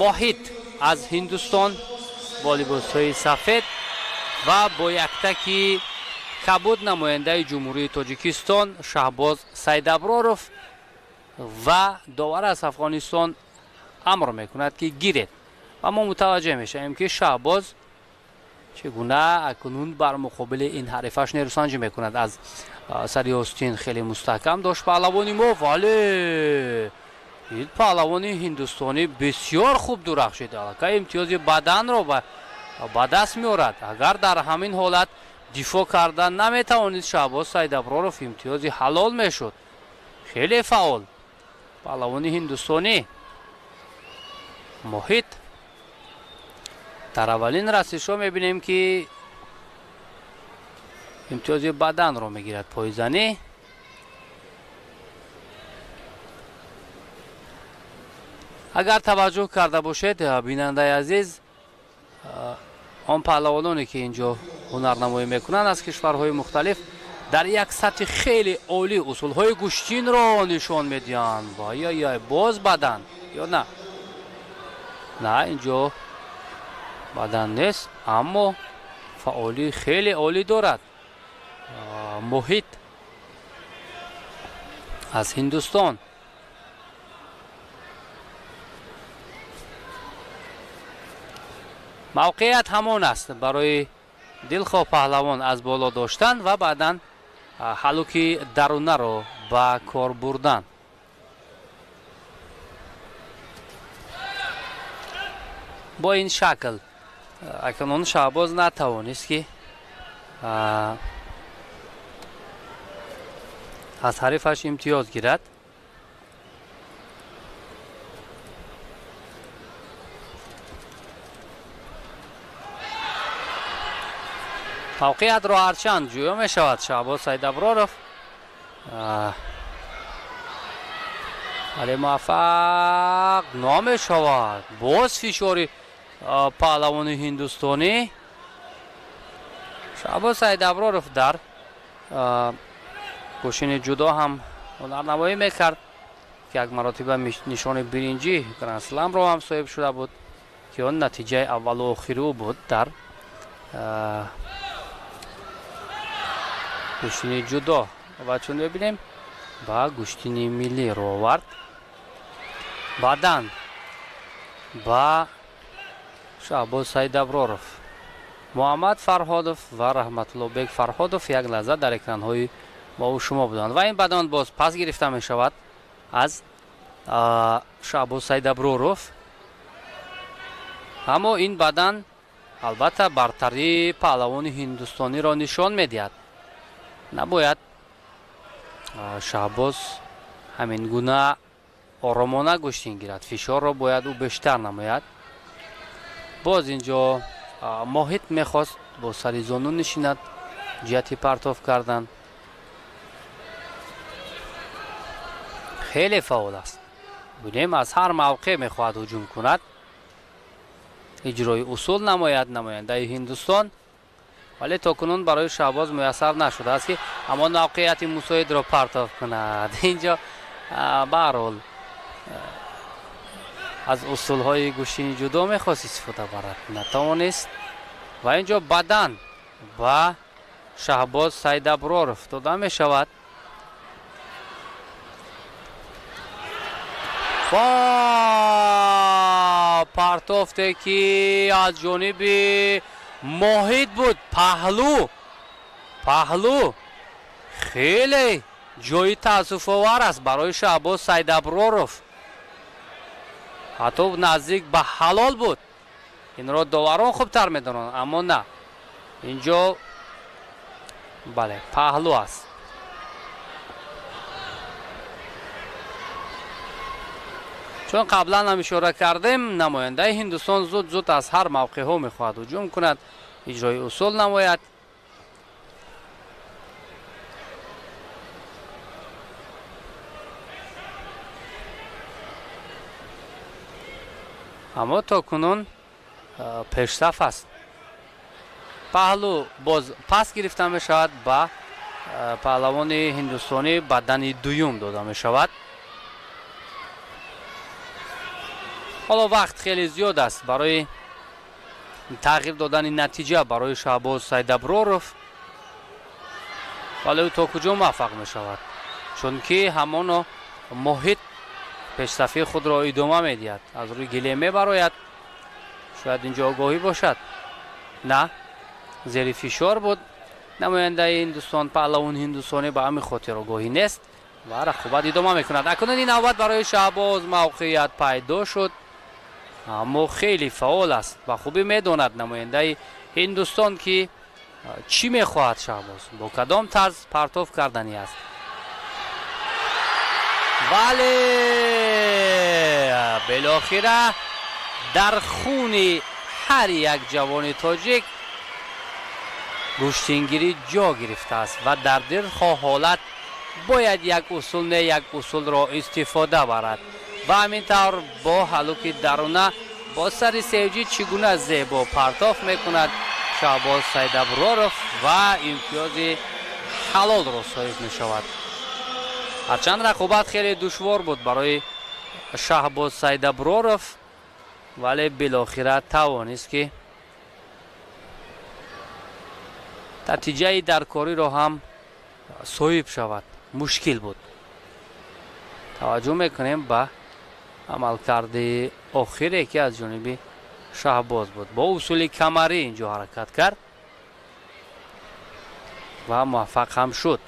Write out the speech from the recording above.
Моҳид аз Ҳиндустон бо либосҳои сафед ва бо яктаки кабуд намояндаи Ҷумҳурии Тоҷикистон Шаҳбоз Сайдаброров ва довар аз Афғонистон амр мекунад, ки гиред. Ва мо мутаваҷҷеҳ мешавем, ки Шаҳбоз чӣ гуна акнун бар муқобили ин ҳарифаш нерӯсанҷӣ мекунад. Аз сари остин хеле мустаҳкам дошт паҳлавони мо, вале ин паҳлавони ҳиндустонӣ бисёр хуб дурахшид. Аллакай имтиёзи баданро ба даст меорад. Агар дар ҳамин ҳолат дифоъ карда наметавонист Шаҳбоз Сайдаброров, имтиёзи ҳалол мешуд. Хеле фаъол паҳлавони ҳиндустонӣ Моҳид. Дар аввалин расишҳо мебинем, ки имтиёзи баданро мегирад пойзанӣ. Агар таваҷҷӯҳ карда бошед, бинандаи азиз, он паҳлавононе, ки инҷо ҳунарнамоӣ мекунанд аз кишварҳои мухталиф, дар як сатҳи хеле олӣ усулҳои гӯштинро нишон медиҳанд. Вай, боз бадан ё на? На, инҷо бадан нест, аммо фаъолӣ хеле олӣ дорад Моҳид аз Ҳиндустон. Мавқеият ҳамон аст барои дилхоҳ паҳлавон аз боло доштан ва баъдан ҳалуки дарунаро ба кор бурдан. Бо ин шакл акнун Шаҳбоз натавонист, ки аз ҳарифаш имтиёз гирад. Мавқеиятро ҳарчанд ҷӯё мешавад Шаҳбоз Сайдаброров, вале муваффақ намешавад. Боз фишори паҳлавони ҳиндустонӣ. Шаҳбоз Сайдаброров дар гӯшини ҷудо ҳам ҳунарнамоӣ мекард, ки як маротиба нишони биринҷӣ гранд-сламро ҳам соҳиб шуда буд, ки он натиҷаи аввалу охири ӯ буд дар гӯштини ҷудо. Ва чун мебинем, ба гӯштини миллӣ рӯ овард. Баъдан ба Шаҳбоз Сайдаброров, Муҳаммад Фарҳодов ва Раҳматуллобек Фарҳодов як лаҳза дар экранҳои мову шумо буданд. Ва ин бадан боз пас гирифта мешавад аз Шаҳбоз Сайдаброров. Аммо ин бадан албатта бартарии паҳлавони ҳиндустониро нишон медиҳад. Набояд Шаҳбоз ҳамин гуна оромона гӯштин гирад, фишорро бояд ӯ бештар намояд. Боз инҷо Моҳид мехост бо сари зону нишинад ҷиҳати партоф кардан. Хеле фаъол аст. Бинем, аз ҳар мавқеъ мехоҳад ҳуҷум кунад, иҷрои усул намояд намояндаи Ҳиндустон, вале то кунун барои Шаҳбоз муяссар нашудааст, ки ҳамон мавқеияти мусоидро партоф кунад. Инҷо баҳарҳол аз усулҳои гӯштини ҷудо мехост истифода барад, натавонист. Ва инҷо бадан ба Шаҳбоз Сайдаброров дода мешавад. Ва партофте, ки аз ҷониби Моҳид буд, паҳлу, паҳлу хеле ҷои таассуфовар аст барои Шаҳбоз Сайдаброров. Ҳатто наздик ба ҳалол буд. Инро доварон хубтар медонанд, аммо на, инҷо бале паҳлу аст. Чун қаблан ҳам ишора кардем, намояндаи Ҳиндустон зуд зуд аз ҳар мавқеъҳо мехоҳад ҳуҷум кунад, иҷрои усул намояд. Аммо то кунун пешсаф аст. Паҳлу боз пас гирифта мешавад, ба паҳлавони ҳиндустонӣ бадани дуюм дода мешавад. Ҳоло вақт хеле зиёд аст барои тағйир додани натиҷа барои Шаҳбоз Сайдаброров, вале ӯ то куҷо муваффақ мешавад, чунки ҳамоно Моҳид пешсафии худро идома медиҳад, аз рӯи гилем мебарояд. Шояд инҷо огоҳӣ бошад. На, зери фишор буд намояндаи Ҳиндустон, паҳлавон ҳиндустонӣ, ба ҳамин хотир огоҳӣ нест ва рақобат идома мекунад. Акнун ин навбат барои Шаҳбоз мавқеият пайдо шуд, аммо хеле фаъол аст, ба хубӣ медонад намояндаи Ҳиндустон, ки чӣ мехоҳад Шаҳбоз, бо кадом тарз партоф карданӣ аст. Вале билохира дар хуни ҳар як ҷавони тоҷик гӯштингирӣ ҷо гирифтааст ва дар дилхоҳ ҳолат бояд як усул, не, як усулро истифода барад. Ва ҳамин тавр бо ҳалуки даруна, бо сари севҷӣ чӣ гуна зебо партоф мекунад Шаҳбоз Сайдаброров ва имтиёзи ҳалолро соҳиб мешавад. Ҳарчанд рақобат хеле душвор буд барои Шаҳбоз Сайдаброров, вале билохира тавонист, ки натиҷаи даркориро ҳам соҳиб шавад. Мушкил буд. Таваҷҷӯҳ мекунем ба амалкарди охире, ки аз ҷониби Шаҳбоз буд. Бо усули камарӣ инҷо ҳаракат кард ва муваффақ ҳам шуд.